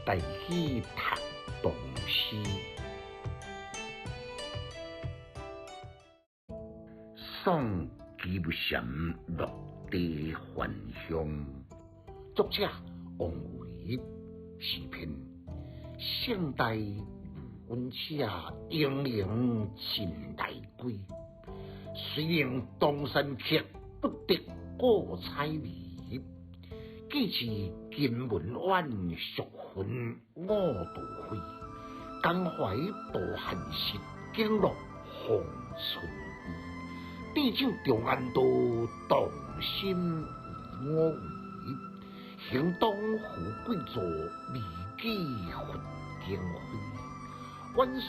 台語讀唐詩。送姬无禅落地还乡，作者王维，诗篇。圣代无阮者，英灵尽来归。虽能东山客，不得过彩里。既是金门湾，属魂五道飞。江淮大汉室，景乐逢春意。地酒长安道，动心疑我为。行当富贵座，未记佛经辉。远思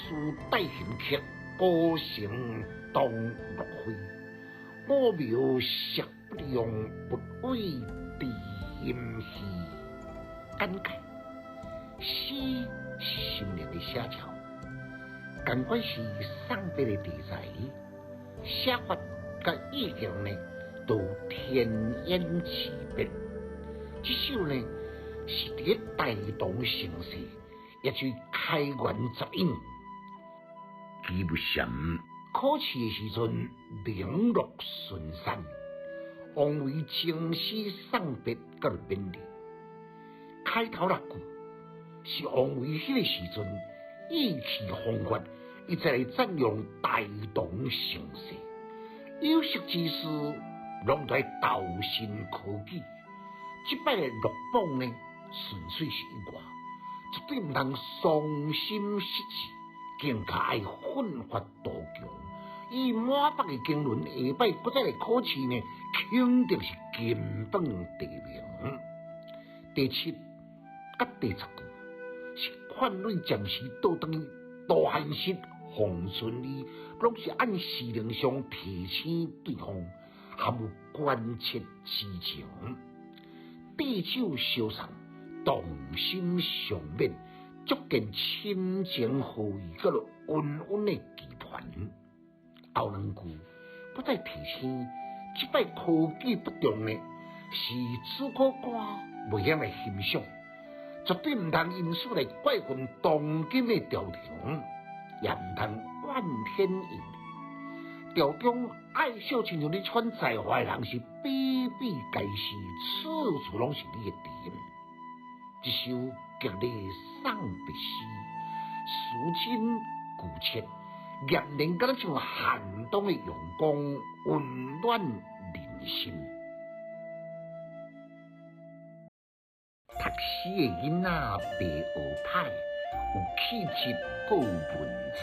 带行客，孤城当落晖。五庙石不量，不为知音稀。简介：诗是心灵的写照，仝款是送别的题材，写法佮意境呢，都天渊之别。這首呢是佇咧大唐盛世，也就是開元11年，姬無禪考試的時陣，名落孫山，王維將詩送別佮勉勵。開頭六句是王維彼個時陣意氣風發，伊再來讚揚大唐盛世，有識之士攏在投身科舉。這擺的落榜呢，純粹是意外，絕對毋通喪心失志，更加愛奮發圖強。以滿腹的經綸，下擺閣再來考試呢，肯定是金榜題名。第七佮第十句是勸慰暫時倒轉去大漢室馮春意，攏是按時令上提醒對方，含有關切之情。對酒相送，動心相勉，足見親情厚誼，佮著溫溫的期盼。後兩句，閣再提醒，這擺科舉不中呢，是主考官袂曉來欣賞，絕對毋通因此來怪恨當今的朝廷，也毋通怨天尤人。朝中愛惜親像你這款才華的人是比比皆是，處處攏是你的敵人。這首極力送別詩，詞真句切，儼然敢若像寒冬的陽光，溫暖人心。讀詩的囡仔袂學歹，有氣質閣有文采。